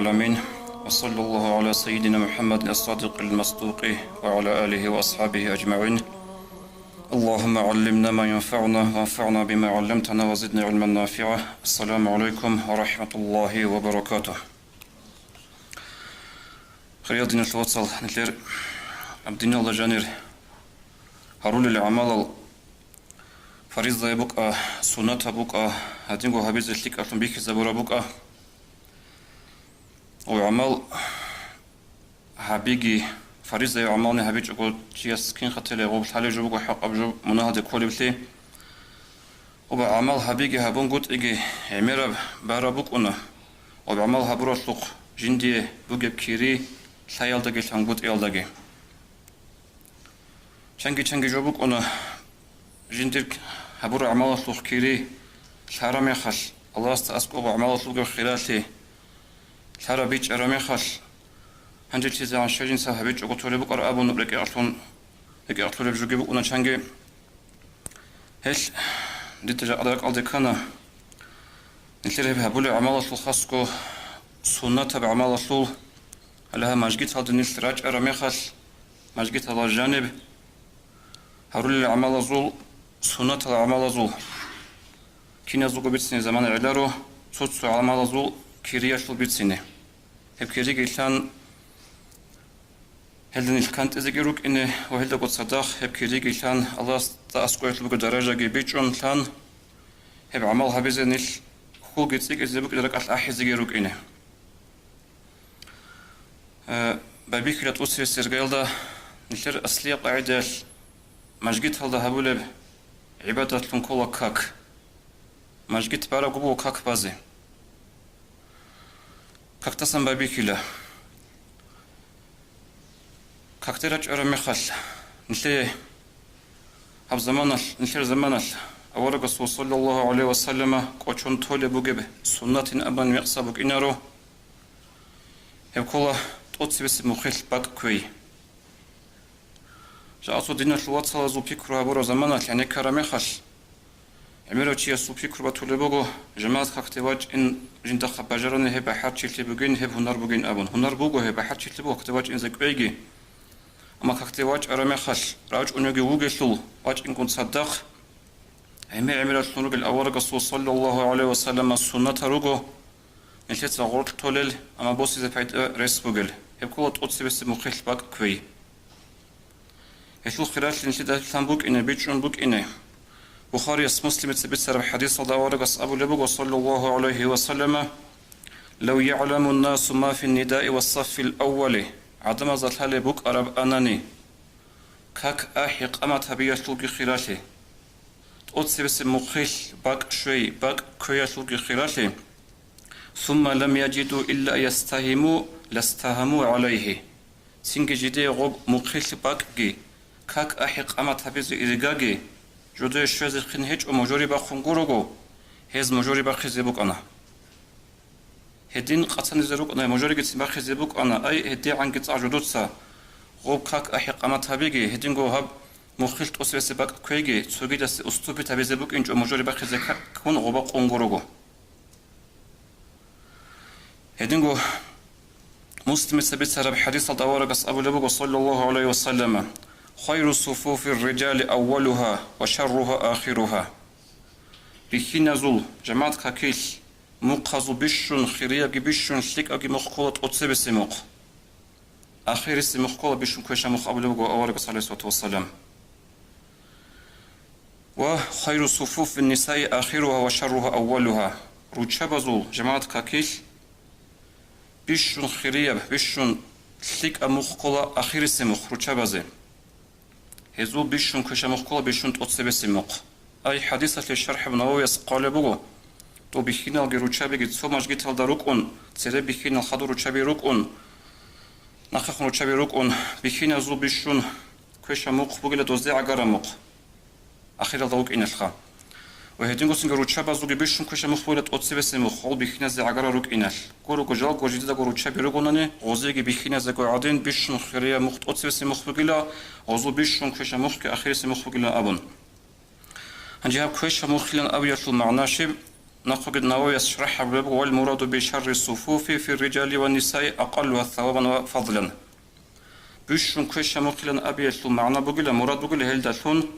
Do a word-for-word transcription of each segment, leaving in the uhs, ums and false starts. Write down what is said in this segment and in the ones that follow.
آمين. وصلى الله على سيدنا محمد الصادق المصدوق وعلى آله وأصحابه أجمعين. اللهم علمنا ما ينفعنا وانفعنا بما علمتنا وزدنا علما نافعا. السلام عليكم ورحمة الله وبركاته. Хириял диналъул вацал, нилъер диналда жанир гьарулел гӀамалал фаризаяб букӀа, суннатаб букӀа, гьадинго гьабизе лъикӀаблъун бихьизабураб букӀа. Ва гӀамал гьабиги, фаризаяб гӀамални гьабичӀого, чияс кин хатиле гъуб лъалеб жо буго хӀакъаб жо мунагьалде кколеблъи. Ва гӀамал гьабиги гьабунгутӀиги гӀемераб бараб букӀуна, ва гӀамал гьабуралъухъ жиндие бугеб кири лъаялдаги лъангутӀиялдаги. Чанги-чанги жо букӀуна, жиндир гьабураб гӀамалалъухъ кири лъараб мехалъ, Аллагьасда аскӀоб гӀамалалъулги хиралъи лъараб бичӀчӀараб мехалъ, гьанже лъизегӀан щай жинца гьабичӀого толеб букӀараб абун рекӀекълъун, рекӀекълъулеб жоги букӀуна чанги. Гьелъ дида жакъа ракӀалде ккана, нилъер гьеб гьабулеб гӀамалалъул хасго суннатаб гӀамалалъул, гьале гьаб мажгиталде нилъ рачӀараб мехалъ, мажгиталда жаниб гьарулел гӀамалазул, суннатал гӀамалазул киназулго бицине замана гӀеларо, цо-цо гӀамалазул кириялъул бицине. Гьеб кириги лъан, гьелда нилъ кантӀизеги рукӀине ва гьелдаго цадахъ гьеб кириги лъан, Аллагьасда аскӀоялъул бугеб даражаги бичӀчӀун лъан, гьеб гӀамал гьабизе нилъ хьулги цӀикӀкӀизе букӀине ракӀалъ ахӀизеги рукӀине. Э, байбихьила тӀоцебесеб иргаялда нилъер аслияб къагӀидаялъ мажгиталда гьабулеб гӀибадатлъун ккола как. Мажгит бараб буго как базе. Какдасан байбихьила. Какде рачӀараб мехалъ, нилъее гьаб заманалъ, нилъер заманалъ аварагасул саллаллагьу гӀалайгьи ва саллама кӀочон толеб бугеб суннатин абун мекъса букӀинаро, гьеб ккола тӀоцебесеб мухъилъ бакӀ кквей. Жакъа цо диналъул вацалазул пикру гьабураб заманалъ гӀенеккараб мехалъ, гӀемерав чиясул пикру батулеб буго, жамагӀат какде вачӀин жиндахъа бажарани гьеб бахӀарчилъи бугин, гьеб гьунар бугин абун. Гьунар буго гьеб бахӀарчилъи буго какде вачӀинзе кӀвейги. Амма какде вачӀараб мехалъ, рачӀуневги вугелъул, вачӀингун цадахъ, гӀемер-гӀемераллъун ругел аварагасул саллаллагьу гӀалайгьи ва саллама суннатал руго, нилъеца гъоркь толел, амма босизе пайда рес бугел, гьеб ккола тӀоцебесеб мухъилъ бакӀ кквей. Гьелъул хиралъи нилъеда лъан букӀине, бичӀчӀун букӀине. Бухарияс, Муслимица бицараб хӀадисалда аварагас абулеб буго, саллаллагьу гӀалайгьи ва саллама: «Лав ягӀламу ннасу ма фи ннидаи ва саффил аввали», гӀадамазда лъалеб букӀараб анани, как ахӀи-къамат гьабиялъулги хиралъи, тӀоцебесеб мухъилъ бакӀ щвей, бакӀ кквеялъулги хиралъи, «сумма лам яжиду илла ан ястагьиму, ластагьаму гӀалайгьи». Цинги жидее гъоб мухъилъ бакӀги, как ахӀи-къамат гьабизе иргаги, жидее щвезехъин гьечӀо можори бахъун гурого, гьез можори бахъизе букӀана. Гьедин къацанизе рукӀана, можоригицин бахъизе букӀана, ай, гьедигӀанги цӀа жидуца гъоб как ахӀи-къамат гьабиги, гьединго гьаб мухъилъ тӀоцебесеб бакӀ кквейги, цогидасе уступить гьабизе букӀинчӀо можори бахъизе ккун гъоба къун гурого. Гьединго Муслимица бицараб хӀадисалда аварагас абулеб буго, саллаллагьу гӀалайгьи ва саллама: «Хайру суфуфир риджали аввалугьа ва шарругьа ахиругьа». Бихьиназул, жамагӀат какил, мухъазул бищун хириябги бищун лъикӀабги мухъ ккола тӀоцебесеб мухъ. Ахирисеб мухъ ккола бищун квеша мухъ абулеб буго аварагас, гӀалайгьиссалату вассалам. «Ва хайру суфуфин нисаи ахиругьа ва шарругьа аввалугьа». Руччабазул, жамагӀат какил, бищун хирияб, бищун лъикӀаб мухъ ккола ахирисеб мухъ руччабазе. Гьезул бищун квеша мухъ ккола бищун тӀоцебесеб мухъ. Ай хӀадисалъе шархӀ Нававияс хъвалеб буго: тӀубихьиналги руччабиги цо мажгиталда рукӀун, цере бихьинал хадур руччаби рукӀун, нахъехун руччаби рукӀун, бихьиназул бищун квеша мухъ бугила дозде гӀагараб мухъ ахиралда вукӀиналъха. Ва гьедингосинги руччабазулги бищун квеша мухъ бугила тӀоцебесеб мухъ, гъол бихьиназе гӀагара рукӀиналъ. Гурого жалго жидедаго руччаби ругонани, гъозеги бихьиназего гӀадин бищун хирияб мухъ тӀоцебесеб мухъ бугила, гъозул бищун квеша мухъги ахирисеб мухъ бугила абун. Гьанже гьаб квеша мухъилан абиялъул магӀна щиб? Нахъеги Нававияс шархӀ гьабулеб буго: «Вал мураду би шарри суфуфи фи риджали ва нисаи акъаллугьа савабан ва фадлан». Бищун квеша мухъилан абиялъул магӀна бугила, мурад бугила гьелдалъун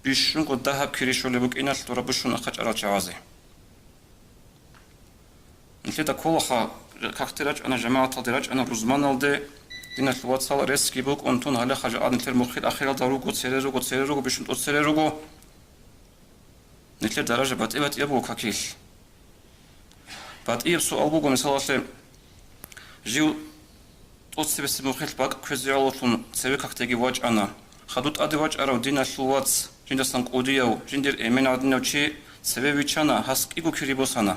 бищунго дагьаб кири щолеб букӀиналъ дора бищун ахъа чӀарал чагӀазе. Нилъеда кколаха, какде рачӀана, жамагӀаталде рачӀана, рузманалде, диналъул вацал, ресги букӀун тун, гьале хъажа ад нилъер мухъил ахиралда руго, цере руго, цере руго, бищун тӀоцере руго. Нилъер даража батӀи-батӀияб буго какил. БатӀияб суал буго, мисалалъе, жив тӀоцебесеб мухъилъ бакӀ кквезе гӀололъун цеве какдеги вачӀана. Хадуб тӀаде вачӀарав диналъул вац, жиндасан кӀудияв, жиндир эмен гӀадинав чи цеве вичана, гьас кӀиго кири босана.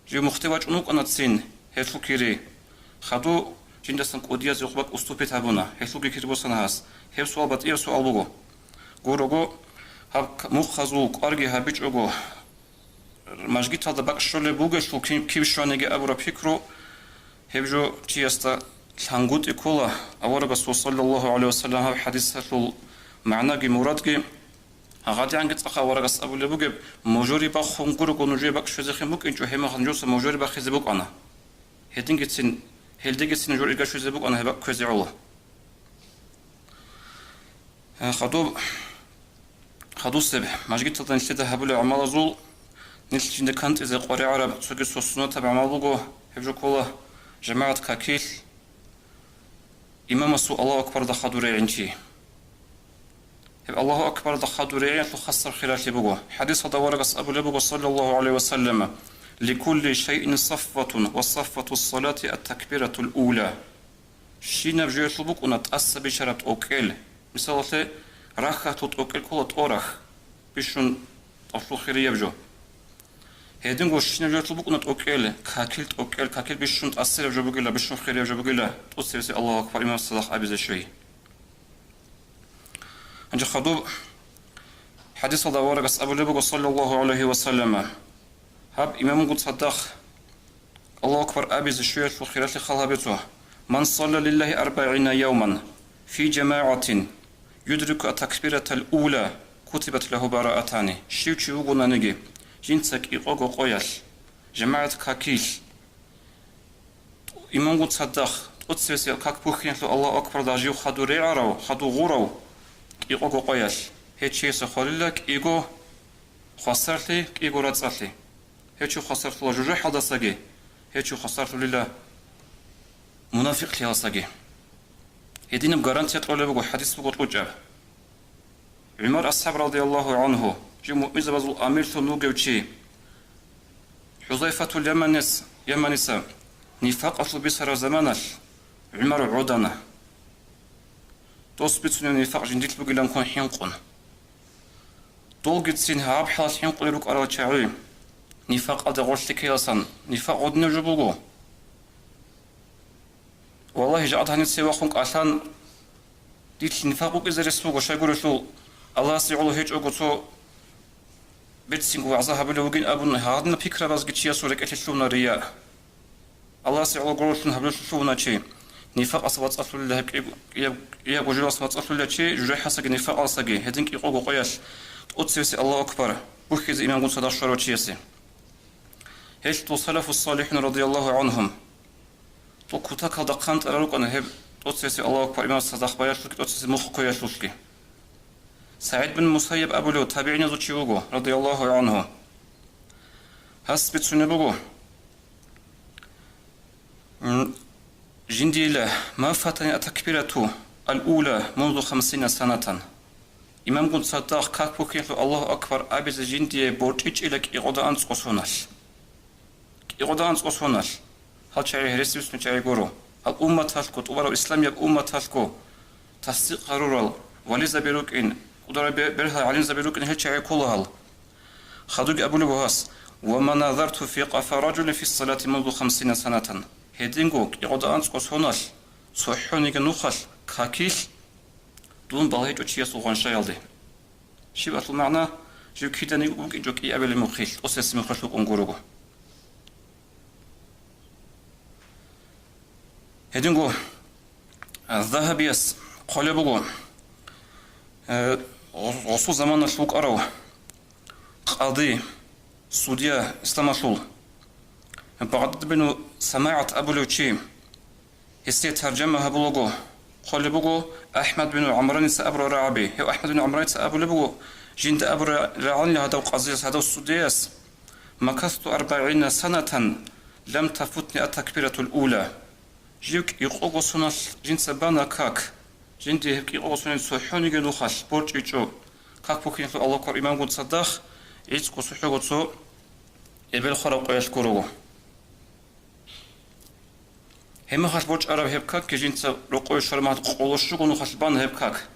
Жив мухъде вачӀун вукӀанацин гьелъул кири. Хадуб жиндасан кӀудиязе гьукъ бакӀ уступит гьабуна, гьелъулги кири босана гьас. Гьеб суал батӀияб суал буго. Гурого, гьаб к-, мухъазул кӀварги гьабичӀого, мажгиталда бакӀ щолеб бугелъул кин-, киб щваниги абураб пикру гьеб жо чиясда лъангутӀи ккола, аварагасул саллаллагьу гӀалайгьи вассалам гьаб хӀадисалъул магӀнаги мурадги. ГьадигӀанги цӀакъ аварагас абулеб бугеб: «Можори бахун гурого нужее бакӀ щвезехъин букӀинчӀо, гьебмехалъ нужеца можори бахизе букӀана». Гьедингицин, гьелдегицин нужер ирга щвезе букӀана гьеб бакӀ кквезе гӀоло. Э, хадуб, хадусеб, мажгиталда нилъеда гьабулеб гӀамалазул, нилъ жинда кантӀизе къваригӀараб цоги цо суннатаб гӀамал буго, гьеб жо ккола жамагӀат какил, имамасул Аллагьу акбаралда хадур регӀин чи. Гьеб Аллагьу акбаралда хадур регӀиялъул хасаб хиралъи буго. ХӀадисалда аварагас абулеб буго, саллаллагьу гӀалайгьи вассалам: «Ликулли шайин сафватун, ва сафватус салати ат-такбиратул ула». Щинаб жоялъул букӀуна тӀаса бищараб тӀокӀел. Мисалалъе, рахьалъул тӀокӀел ккола тӀорахь, бищун тӀолъул хирияб жо. Гьединго щинаб жоялъул букӀуна тӀокӀел, какил тӀокӀел, какил бищун тӀасираб жо бугила, бищун хирияб жо бугила, тӀоцебесеб Аллагьу акбар имамасда цадахъ абизе щвей. Гьанже хадуб хӀадисалда аварагас абулеб буго, саллаллагьу гӀалайгьи вассалам, гьаб имамгун цадахъ Аллагьу акбар абизе щвеялъул хиралъи хал гьабе цо: «Ман салла лиллагьи арбагӀина явман фи жамагӀатин юдрику ат-такбиратал ула, кутибат лагьу бараатани». Щив чи вугонаниги, жинца кӀикъого къоялъ, жамагӀат какилъ, имамгун цадахъ тӀоцебесеб как бухьиналъул Аллагьу акбаралда жив хадур регӀарав, хадур гъурав, кӀикъого къоялъ, гьев чиясе хвалила кӀиго хвасарлъи, кӀиго рацӀцӀалъи. Гьев чи хвасарлъула жужахӀалдасаги, гьев чи хвасарлъулила мунафикълъиялдасаги. Гьединаб гарантия кьолеб буго, хӀадис буго кьучӀаб. ГӀумар асхӀаб радияллагьу гӀангьу, жив муъминзабазул амирлъун вугев чи, ХӀузайфатул Яманис-, Яманиса нифакъалъул бицараб заманалъ ГӀумар гӀодана. Дос бицунеб нифакъ жиндилъ бугилан ккун хӀинкъун. Долгицин гьаб хӀалалъ хӀинкъулел рукӀарал чагӀи, нифакъалда гъорлъи ккеялдасан, нифакъ гъодинаб жо буго. Валлагьи, жакъа гьанив цевехун кӀалъан, дилъ нифакъ букӀизе рес буго, щайгурелъул Аллагьасе гӀоло гьечӀого цо берцинго вагӀза гьабулев вугин абун, гьадинаб пикрабазги чиясул рекӀелъе лъугьуна рия. Аллагьасе гӀоло гурелъун гьабулелъул лъугьуна чи, нифакъалъ вацӀцӀалъулила гьеб кӀияб-, кӀиябго жоялъ вацӀцӀалъулила чи, жужахӀалдасаги нифакъалдасаги, гьедин кӀикъого къоялъ тӀоцебесеб Аллагьу акбар бухьизе имамгун цадахъ щварав чиясе. Гьелъ дол салафус-салихӀун радияллагьу гӀангьум, дол кутакалда хъантӀарал рукӀана гьеб тӀоцебесеб Аллагьу акбар имамасда цадахъ баялъулъги, тӀоцебесеб мухъ кквеялъулъги. СагӀид бин Мусайяб абулев табигӀиназул чи вуго, радияллагьу гӀангьу. Гьас бицунеб буго, м, жиндиела: «Ма фатани ат-такбирату ал-ула мунзу хамсина санатан». Имамгун цадахъ как бухьиналъул Аллагьу акбар абизе жиндие борчӀичӀила кӀикъода анцӀго соналъ. КӀикъода анцӀго соналъ. Гьал чагӀи гьересияб бицунеб чагӀи гуро. Гьал умматалъго, тӀубараб исламияб умматалъго тасдикъ гьарурал вализаби рукӀин, кӀудараб бе-, бергьал гӀалимзаби рукӀин гьел чагӀи ккола гьал. Хадубги абулеб буго гьас: «Ва ма назарту фи къафа ражулин фи салати мунзу хамсина санатан». Гьединго кӀикъода анцӀго соналъ, цохӀониги нухалъ, какилъ дун балагьичӀо чиясул гъаншаялде. Щиб гьалъул магӀна? Жив киданиги букӀинчӀо кӀиабилеб мухъилъ, тӀоцебесеб мухъилъ вукӀун гурого. Гьединго, а, Загьабияс хъвалеб буго, э, гъос-, гъосул заманалъ вукӀарав къади, Судья исламалъул Багъдад бину СамагӀат абулев чи, гьесие таржама гьабулаго, хъолеб буго АхӀмад бину ГӀамраница абурал рагӀаби. Гьев АхӀмад бину ГӀамраница абулеб буго, жинда абурал рагӀанила гьадав къазияс, гьадав судияс: «Макасту арбагӀина санатан, лам тафутни ат-такбиратул ула». Жив кӀикъого соналъ жинца бана как. Жинди гьеб кӀикъого соналъ цохӀониги нухалъ борчӀичӀо. Как бухьиналъул Аллагьу акбар имамгун цадахъ, гӀицӀго цохӀого цо эбел хвараб къоялъ гурого. Гьебмехалъ борчӀараб гьеб какги жинца рокъове щвараб мехалъ къоло щуго нухалъ бана гьеб как.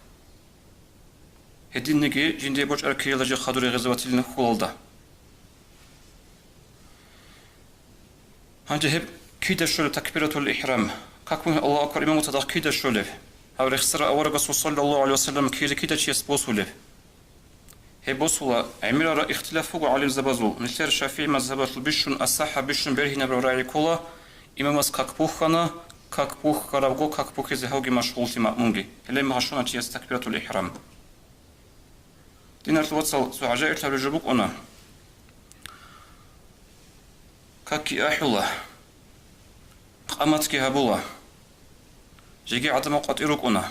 Гьединниги жиндие борчӀараб кириялда жив хадур гъеза батилин хьулалда. Гьанже гьеб кида щолеб такбиратул ихӀрам? Как бухьиналъул Аллагьу акбар имамгун цадахъ кида щолеб? Гьаб рехсарав аварагасул саллаллагьу гӀалайгьи вассалам кири кида чияс босулеб? Гьеб босула, гӀемерал ихтилаф буго гӀалимзабазул, нилъер ШафигӀи мазгьабалъул бищун асахӀаб, бищун бергьинаб рагӀи ккола, имамас как бухьана, как бухьарабго как бухьизе гьавги машгъуллъи маъмунги, гьеле магӀишуна чияс такбиратул ихӀрам. Диналъул вацал, цо гӀажаиблъаб жо букӀуна. Какги ахӀула, къаматги гьабула. Жеги гӀадамал къватӀир рукӀуна,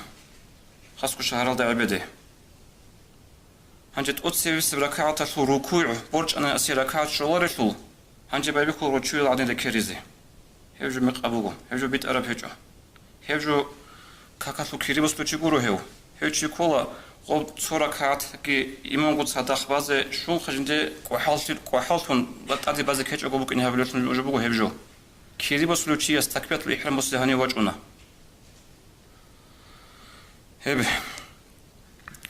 хасго шагьаралда гӀебеде. Гьанже тӀоцебесеб ракагӀаталъул рукугӀ борчӀанани асие ракагӀат щоларелъул, гьанже байбихьул руччуял гӀадин рекеризе. Гьев жо мекъаб буго, гьев жо битӀараб гьечӀо. Гьев жо какалъул кири босулев чи гуро гьев. Гьев чи ккола, гъоб цо ракагӀатги имамгун цадахъ базе щунха жинде кӀвахӀаллъи-, кӀвахӀаллъун ва тӀаде базе ккечӀого букӀине гьабулевлъун жо буго гьев жо. Кири босулев чияс такбиратул ихӀрам босизе гьанив вачӀуна. Гьеб,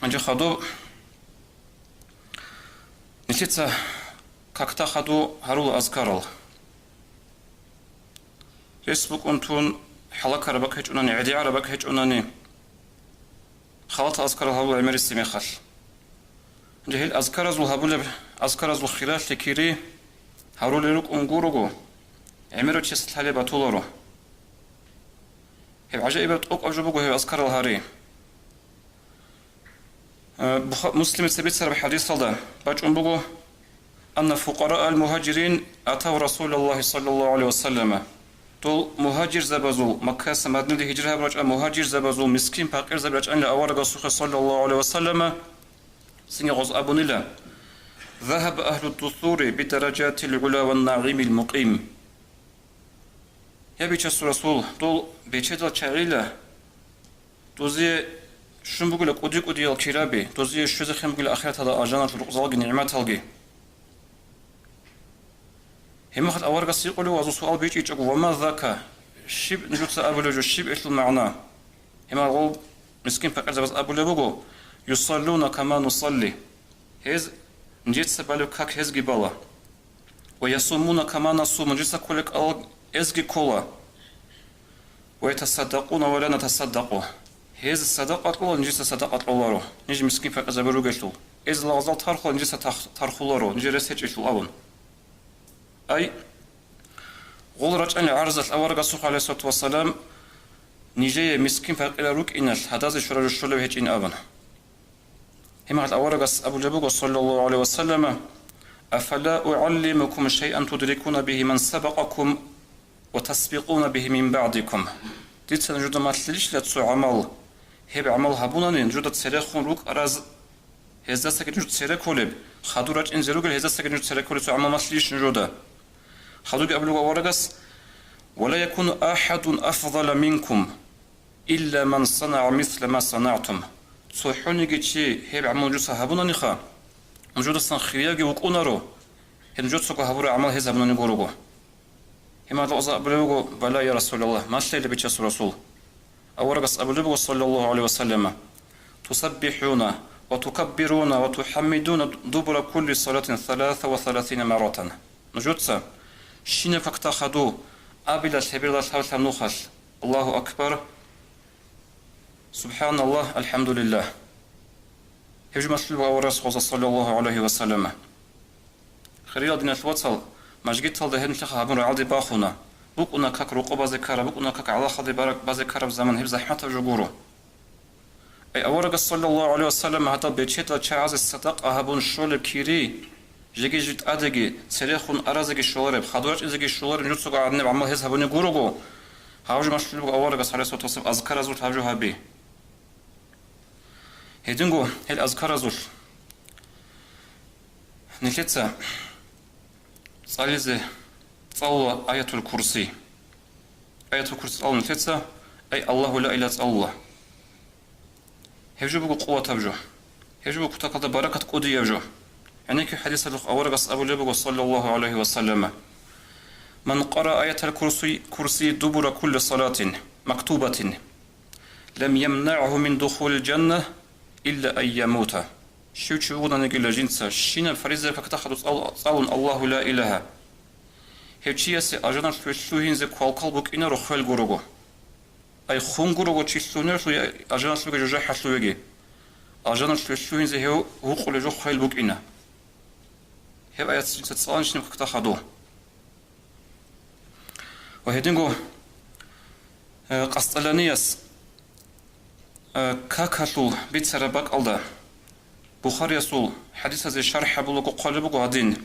гьанже хадуб нилъеца какда хадув гьарула азкарал. Рес букӀун тун хӀалакараб бакӀ гьечӀунани, гӀедегӀараб бакӀ гьечӀунани, халатал азкарал гьабула гӀемерисеб мехалъ. Гьанже гьел азкаразул гьабулеб, азкаразул хиралъе кири гьарулел рукӀун гурого, гӀемерав чиясда лъалеб батуларо. Гьеб гӀажаибаб тӀокӀаб жо буго гьеб азкарал гьари. Э, Буха-, Муслимица бицараб хӀадисалда бачӀун буго: «Анна фукъараал мухьаджирин атав Расулаллагьи саллаллагьу гӀалайгьи ва саллама». Дол мухьаджирзабазул, Маккаялдаса Мадиналде гьижра гьабурал рачӀарал мухьаджирзабазул мискин-пакъирзаби рачӀанила аварагасухъе саллаллагьу гӀалайгьи ва саллама, цинги гъоз абунила: «Загьаба агьлуд-дусури бидаражатил гӀула ван нагӀимил мукъим». Я Бичасул Расул, дол бечедал чагӀила, дозие щун бугила кӀуди-кӀудиял кираби, дозие щвезехъин бугила ахираталда алжаналъул рукъзалги нигӀматалги. Гьебмехалъ аварагас гьикъулев ва гьазул суал бичӀчӀичӀого: «Ва ма зака?» Щиб нужеца абулеб жо, щиб гьелъул магӀна? Гьебмехалъ гъол мискин-пакъирзабаз абулеб буго: «Юсаллуна кама нусалли». Гьез нижеца балеб как гьезги бала. «Ва ясумуна кама насуму», нижеца кколеб кӀалал гьезги ккола. «Ва ятасаддакъуна ва ла натасаддакъу». Гьез садакъа кьола, нижеца садакъа кьоларо, ниж мискин-пакъирзаби ругелъул. Гьез лагъзал тархула, нижеца тах-, тархуларо, нижер рес гьечӀелъул абун. Ай, гъол рачӀани гӀарзалъ аварагасухъ, гӀалайгьиссалату вассалам, нижее мискин-пакъирал рукӀиналъ гьадазе щвараб жо щолеб гьечӀин абун. Гьебмехалъ аварагас абулеб буго, саллаллагьу гӀалайгьи ва саллама: «Афала угӀаллимукум шайъан тудрикуна бигьи ман сабакъакум ва тасбикъуна бигьи мин багӀдикум?» Дица нужеда малъилищила цо гӀамал, гьеб гӀамал гьабунани нужеда церехун рукӀараз, гьездасаги нуж цере кколеб, хадур рачӀинзе ругел гьездасаги нуж цере кколеб цо гӀамал малъилищ нужеда? Хадубги абулеб аварагас: «Ва ла якуну ахӀадун афдала минкум, илла ман санагӀа мисла ма санагӀтум». ЦохӀониги чи гьеб гӀамал нужеца гьабунаниха, нужедасан хириявги вукӀунаро, гьеб нужецаго гьабураб гӀамал гьез гьабунани гурого. Гьебмехалъ гъоз абулеб буго: «Бала, я Расулаллагь, малъайила, Бичасул Расул». Аварагас абулеб буго, саллаллагьу гӀалайгьи ва саллама: «Тусаббихьуна ва тукаббируна ва тухӀаммидуна дубура кулли салатин саласа ва саласина марратан». Нужеца щинаб какда хадув абила лъеберала лъаб-лъаб нухалъ: «Аллагьу акбар, субхӀаналлагь, алхӀамдулиллагь». Гьеб жо малъулеб аварагас гъоза, саллаллагьу гӀалайгьи ва саллама. Хириял диналъ вацал, мажгиталда гьеб нилъехъа гьабун рагӀалде бахуна. БукӀуна как рокъо базе ккараб, букӀуна как гӀалахалде бараб, базе ккараб заман, гьеб захӀматаб жо гуро. Ай аварагас, саллаллагьу гӀалайгьи ва саллам, гьадал бечедал чагӀазе садакъа гьабун щолеб кири, Жеги жи тӀадеги, церехун аразеги щолареб, хадур рачӀинзеги щолареб, нужецаго гӀадинаб гӀамал гьез гьабуни гурого, гьаб жо малъулеб буго аварагас, гӀалайгьиссалату вассалам, азкаразулъ гьаб жо гьаби. Гьединго гьел азкаразулъ нилъеца цӀализе цӀалула Аятул Курси. Аятул Курси цӀалун нилъеца, ай Аллагьу ла илагьа цӀалула. Гьеб жо буго къуватаб жо. Гьеб жо буго кутакалда баракат кӀудияб жо. ГӀенекке хӀадисалъухъ аварагас абулеб буго, саллаллагьу гӀалайгьи ва саллама: «Ман къараа аятал курси, курси дубура кулли салатин мактубатин, лам ямнагӀгьу мин духулил жанна илла ан ямута». Щив чи вугонаниги жинца щинаб фаризаяб какда хадуб цӀал-, цӀалун Аллагьу ла илагьа, гьев чиясе алжаналъуве лъугьинзе квалквал букӀинаро хвел гурого. Ай хун гурого чи лъугьинарелъул я алжаналъувеги жужахӀалъувеги, алжаналъуве лъугьинзе гьев гьукъулеб жо хвел букӀина. Гьеб аят жинца цӀаланищинаб какда хадуб. Ва гьединго, э, къасдаланияс, э, какалъул бицараб бакӀалда Бухариясул хӀадисазе шархӀ гьабулаго хъвалеб буго гьадин: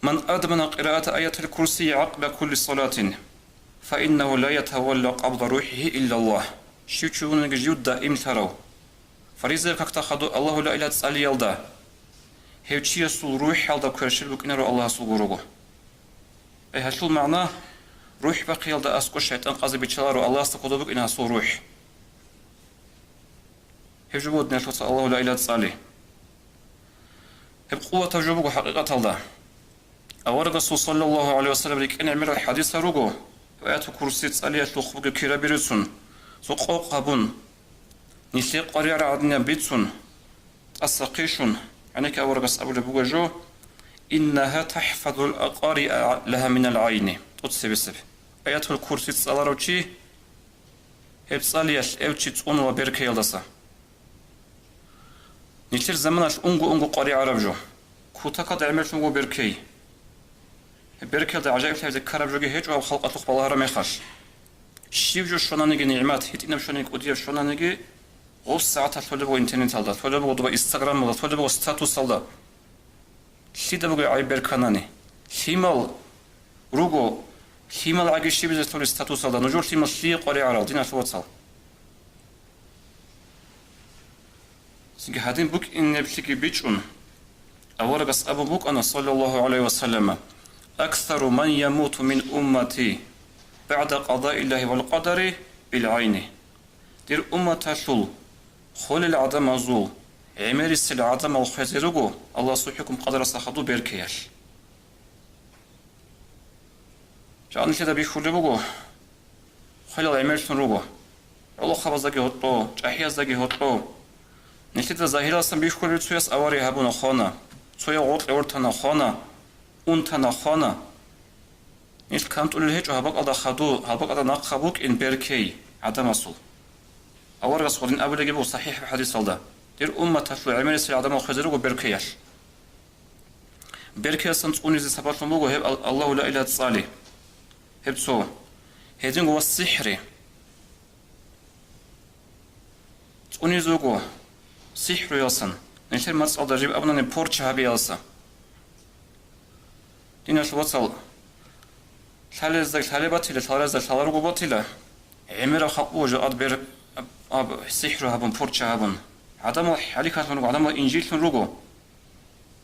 «Ман адмана къираата аятил курсии гӀакъба кулли салатин, фа иннагьу ла ятавалла къабда рухӀигьи иллаллагь». Щив чи вугониги жив даимлъарав, фаризаяб какда хадуб Аллагьу ла илагьа цӀалиялда, гьев чиясул рухӀалда кверщел букӀинаро Аллагьасул гурого. Ай гьалъул магӀна: рухӀ бахъиялда аскӀор шайтӀан къазе биччаларо, Аллагьасда кодоб букӀина гьасул рухӀ. Гьеб жо буго, диналъул вацал, Аллагьу ла илагьа цӀали. Гьеб къуватаб жо буго хӀакъикъаталда. Аварагасул, саллаллагьу гӀалайгьи ва саллам, рикӀкӀен гӀемерал хӀадисал руго, гьеб Аятул Курси цӀалиялъухъ бугеб кираби рицун, цо къокъ гьабун, нилъее къваригӀараб гӀадинаб бицун, тӀаса хъишун, гӀенекке аварагас абулеб буго жо: «Иннагьа тахӀфазул къариа лагьа минал гӀайни», тӀоцебесеб. Аятул Курси цӀаларав чи, гьеб цӀалиялъ гьев чи цӀунула беркеялдаса. Нилъер заманалъ унго-унго къваригӀараб жо. Кутакалда гӀемерлъун вуго беркей. Гьеб беркеялда гӀажаиблъи гьабизе ккараб жоги гьечӀо гьаб халкъалъухъ балагьараб мехалъ. Щиб жо щвананиги нигӀмат, гьитӀинаб щваниги кӀудияб щвананиги, гъоб сагӀаталъ лъолеб буго интернеталда, лъолеб буго доба Instagram-алда, лъолеб буго статусалда. Лъида буго гӀайиб берканани? Лъимал руго, лъимал гӀаги щибизе лъолеб статусалда, нужер лъимал лъие къваригӀарал, диналъул вацал? Цинги гьадин букӀинеблъиги бичӀчӀун, аварагас абун букӀана, саллаллагьу гӀалайгьи ва саллама: «Аксару ман ямуту мин уммати багӀда къадаиллагьи вал къадари бил гӀайни». Дир умматалъул холел гӀадамазул гӀемерисел гӀадамал хвезе руго Аллагьасул хӀукму-къадаралдаса хадуб беркеялъ. Жакъа нилъеда бихьулеб буго, хвелал гӀемерлъун руго. ГӀолохъабаздаги гьоркьо, чӀахӀияздаги гьоркьо. Нилъеда загьиралдасан бихьулеб: цояс авария гьабуна, хвана, цояв гъоркье вортана, хвана, унтана, хвана. Нилъ кантӀулел гьечӀо гьаб бакӀалда хадуб, гьаб бакӀалда нахъа букӀин беркей гӀадамасул. Аварагас гъодин абулебги буго сахӀихӀаб хӀадисалда: «Дир умматалъул гӀемерисел гӀадамал хвезе руго беркеялъ». Беркеялдасан цӀунизе сабаблъун буго гьеб Ал-, Аллагьу ла илагьа цӀали. Гьеб цо. Гьединго ва сихӀри. ЦӀунизе вуго сихӀруялдасан, нилъер мацӀалда жиб абунани порча гьабиялдаса. Диналъул вацал, лъалезда лъалеб батила, лъаларезда лъаларого батила, гӀемераб халкъ буго жакъа бер-, аб-, сихӀру гьабун, порча гьабун. ГӀадамал хӀалихьалъун руго, гӀадамал инжитлъун руго.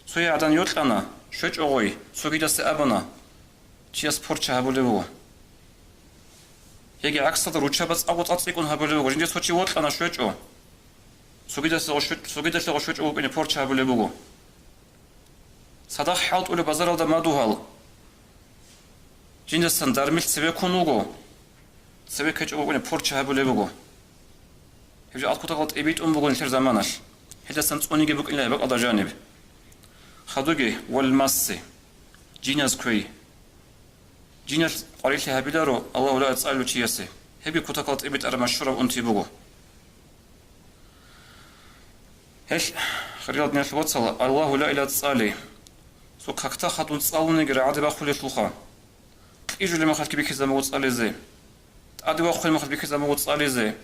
Цояв гӀадан йокьана, щвечӀо гъой, цогидасе абуна, чияс порча гьабулеб буго. Яги гӀаксалда руччаба цӀакъго цӀацӀикӀун гьабулеб буго, жинде цо чи вокьана, щвечӀо. Цогидасего щве-, цогидалъего щвечӀо вукӀине порча гьабулеб буго. Цадахъ хӀалтӀулеб базаралда мадугьал. Жиндасан дармил цебе ккун вуго. Цебе ккечӀого вукӀине порча гьабулеб буго. Гьеб жо алкутакъал тӀибитӀун буго нилъер заманалъ. Гьелдасан цӀуниги букӀинилан гьеб бакӀалда жаниб. Хадуги, вал масси. Жиназ кквей. Жиналъ къварилъи гьабиларо Аллагьу ла илагьа цӀалулев чиясе. Гьебги кутакалда тӀибитӀараб машгьураб унти буго. Гьелъ, хириял диналъул вацал, Аллагьу ла илагьа цӀали. Цо какда хадуб цӀалуниги рагӀаде бахулелъулха. Кьижулеб мехалъги бихьизабун буго цӀализе. ТӀаде вахулеб мехалъ бихьизабун буго цӀализе.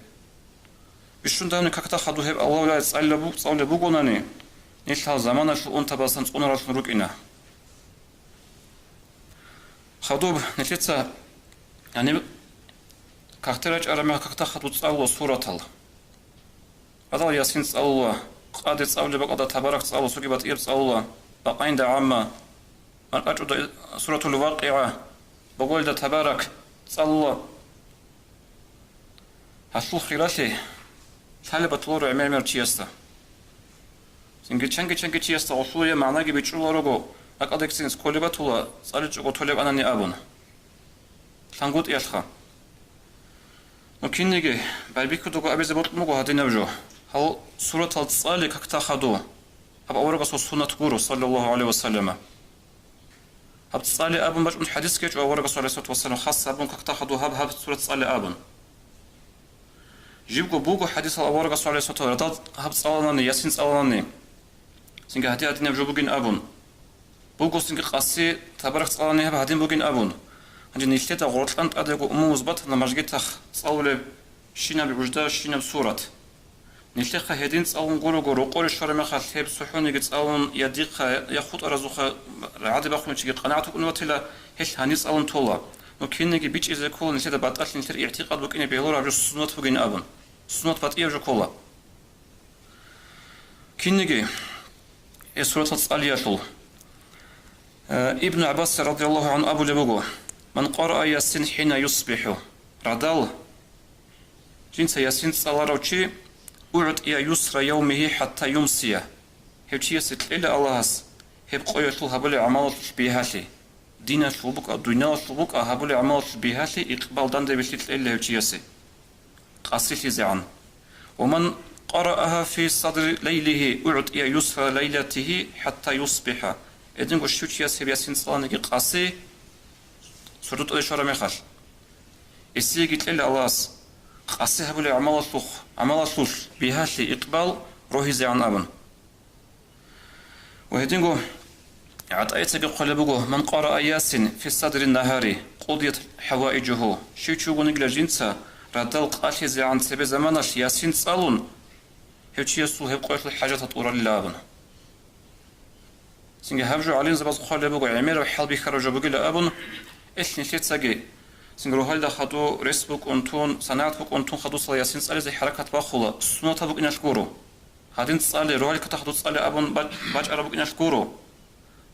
Бищун дагьабни какда хадуб гьеб Аллагьу ла илагьа цӀалулеб бу-, цӀалулеб бугонани, Нилъ гьал заманалъул унтабаздасан цӀунараллъун рукӀина. Хадуб нилъеца, гьаниб, кагъте рачӀараб мехалъ кагъта хадуб цӀалула суратал. Гьадал Ясин цӀалула, къаде цӀалулеб бакӀалда Табарак цӀалула, цоги батӀияб цӀалула, бакъаинда гӀамма, маркӀачӀуда Суратул ВакъигӀа, боголда Табарак цӀалула. Гьалъул хиралъи лъалеб батуларо гӀемер-гӀемер чиясда. Цинги чанги-чанги чиясда гъолъул я магӀнаги бичӀчӀуларо, ракӀалдекцин кколеб батула, цӀаличӀого толеб анани абун. ЛъангутӀиялъха. Ну, кинниги байбихьудаго абизе бокьун буго гьадинаб жо. Гьал суратал цӀали кагъта хадуб. Гьаб аварагасул суннат гуро, саллаллагьу гӀалайгьи ва саллама. Гьаб цӀали абун бачӀун хӀадис гьечӀо аварагасул, гӀалайгьиссалату вассалам, хас абун кагъта хадуб гьаб, гьаб сура цӀали абун. Жибго буго хӀадисал аварагасул, гӀалайгьиссалату, радал гьаб цӀаланани, Ясин цӀаланани, цинги гьадин-гьадинаб жо бугин абун. Буго цинги къаси Табарак цӀалани гьаб гьадин бугин абун. Гьанже нилъеда гъоркьан тӀадего умумуз батана мажгитахъ цӀалулеб щинаб гӀужда, щинаб сурат. Нилъехъа гьедин цӀалун гурого, рокъоре щвараб мехалъ гьеб цохӀониги цӀалун, я дихъа, я хутӀаразухъа рагӀаде бахъунев чиги къанагӀат вукӀун ватила, гьелъ гьанив цӀалун тола. Ну, кинниги бичӀчӀизе ккола нилъеда батӀалъи нилъер игӀтикъад букӀине бегьулареб жо суннат бугин абун. Суннат батӀияб жо ккола. Кинниги гьеб суратал цӀалиялъул. Э, Ибну ГӀаббас радияллагьу гӀангьу абулеб буго: «Ман къараа Ясин хӀина юсбихӀу». Радал жинца Ясин цӀаларав чи, «угӀтӀия юсра явмихи хӀатта юмсия». Гьев чиясе кьела Аллагьас гьеб къоялъул гьабулеб гӀамалалъулъ бигьалъи. Диналъул букӀа, дуниялалъул букӀа гьабулеб гӀамалалъулъ бигьалъи, икъбал дандебилъи кьела гьев чиясе. КъасилъизегӀан. «Ва ман къарааха фи садри лайлихи угӀтӀия юсра лайлатихи хӀатта юсбихӀа». Гьединго щив чияс гьеб Ясин цӀаланиги къаси, сордо тӀаде щвараб мехалъ. Гьесиеги кьела Аллагьас къаси гьабулеб гӀамалалъухъ-, гӀамалалъулъ бигьалъи, икъбал рогьизегӀан абун. Ва гьединго ГӀатӀайицаги хъвалеб буго: «Ман къараа Ясин фи садри нагьари, къудият хӀаваижуху». Щив чи вугонигила жинца радал къалъизегӀан цебе заманалъ Ясин цӀалун, гьев чиясул гьеб къоялъул хӀажатал тӀуралила абун. Цинги гьаб жо гӀалимзабаз хъвалеб буго, гӀемераб хӀалбихьараб жо бугила абун, эл нилъецаги, цинги рогьалда хадув рес букӀун тун, санагӀат букӀун тун хадусала Ясин цӀализе хӀаракат бахъула, суннатаб букӀиналъ гуро. Гьадин цӀали, рогьалил кагътахъ дуца цӀали абун бач-, бачӀараб букӀиналъ гуро.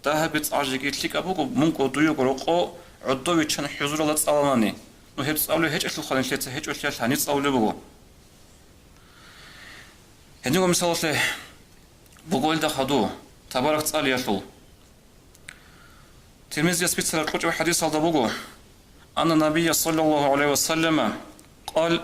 Дагьабги цӀар жеги лъикӀаб буго, мунго дуего рокъо гӀодовиччан хӀузуралда цӀаланани. Ну, гьеб цӀалулеб гьечӀелъулха нилъеца гьечӀолъиялъ гьаниб цӀалулеб буго. Гьединго мисалалъе буго илда хадув, Табарак цӀалиялъул. Тирмизияс бицараб кьучӀаб хӀадисалда буго: «Анна Набия саллаллагьу гӀалайгьи ва саллама къал,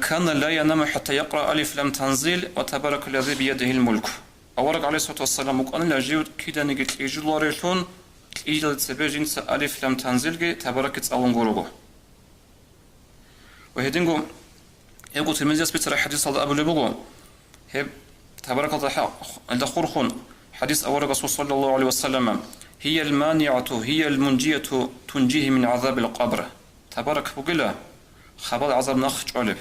кана ла янаму хӀатта якъра Алиф Лам Танзил ва Табаракаллази биядихил мулк». Авараг, гӀалайгьиссалату вассалам, вукӀанила жив киданиги кьижуларевлъун, кьижалде цебе жинца Алиф Лам Танзилги Табаракги цӀалун гурого. Ва гьединго, гьебго Тирмизияс бицараб хӀадисалда абулеб буго, гьеб Табаракалда хӀа-, хурхун хӀадис аварагасул саллаллагьу гӀалайгьи ва саллама: «Гьиял манигӀату, гьиял мунжияту, тунжихи мин гӀазабил къабр». Табарак бугила хабал гӀазаб нахъ чӀвалеб,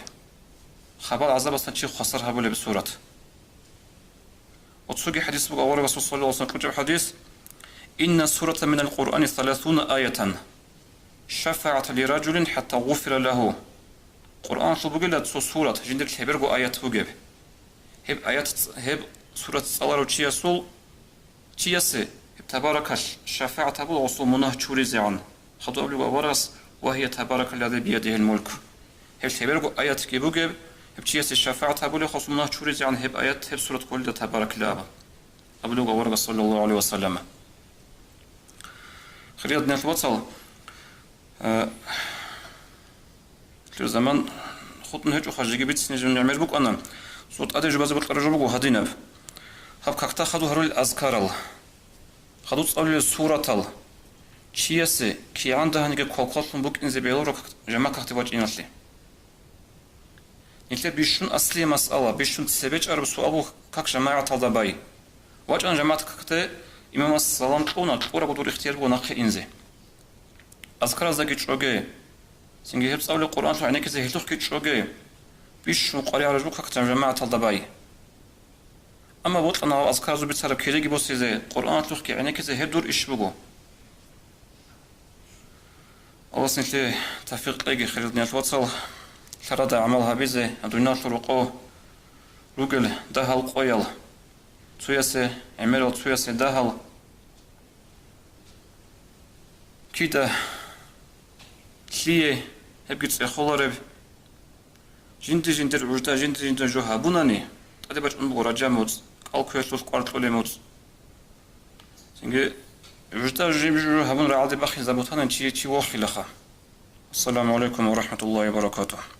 хабал гӀазабасда чи хвасар гьабулеб сурат. Ва цоги хӀадис буго аварагасул саллаллагьу гӀалайгьи ва саллам кьучӀаб хӀадис: «Инна сурата минал Къуръани саласуна аятан, шафагӀатан лираджулин хӀатта гъуфира лагьу». Къуръаналъул бугила цо сурат, жиндир лъеберго аят бугеб. Гьеб аят, гьеб сурат цӀаларав чиясул, чиясе гьеб Табаракалъ шафагӀат гьабула гъосул мунагь чуризегӀан. Хадуб абулеб аварагас: «Ва гьия Табаракаллази биядихил мулк». Гьеб лъеберго аятги бугеб, гьеб чиясе шафагӀат гьабулеб, гъосул мунагь чуризегӀан гьеб аят, гьеб сурат кколила Табаракалла абун. Абулеб аварагас саллаллагьу гӀалайгьи ва саллама. Хириял диналъул вацал, э, лъир заман хутӀун гьечӀоха, жеги бицине жо гӀемер букӀана. Цо тӀаде жубазе бокьараб жо буго гьадинаб. Гьаб кагъта хадув гьарулел азкарал, хадув цӀалулел суратал чиясе кигӀан дагьаниги квалкваллъун букӀинзе бегьуларо как-, жамагӀат кагътде вачӀиналъе. Нилъер бищун аслияб масъала, бищун цебе чӀараб суал буго как жамагӀаталда бай. ВачӀана жамагӀат кагътде, имамас салам кьуна, кьурабго дур ихтияр буго нахъе инзе. Азкараздаги чӀоге, цинги гьеб цӀалулеб Къуръаналъул гӀенеккизе гьелъухъги чӀоге, бищун къваригӀараб жо как жамагӀаталда бай. Амма бокьана гьаб азкаразул бицараб киреги босизе, Къуръаналъухъги гӀенеккизе гьеб дур иш буго. Аллагьас нилъее тавфикъ кьеги, хириял диналъул вацал, лъарада гӀамал гьабизе, дуниялалъул рокъов ругел дагьал къоял, цоясе гӀемерал, цоясе дагьал, кида, лъие, гьебги цӀехолареб. Жинди-жиндир гӀужда, жинди-жиндир жо гьабунани, тӀаде бачӀун буго Раджаб муцӀ, кӀал кквелъул кӀвар кьолеб муцӀ. Цинги гӀужда жиб-жужу гьабун рагӀалде бахизе бутана чи, чи вохилаха. Ассаламу гӀалайкум ва рахӀматуллагьи ва баракатугь.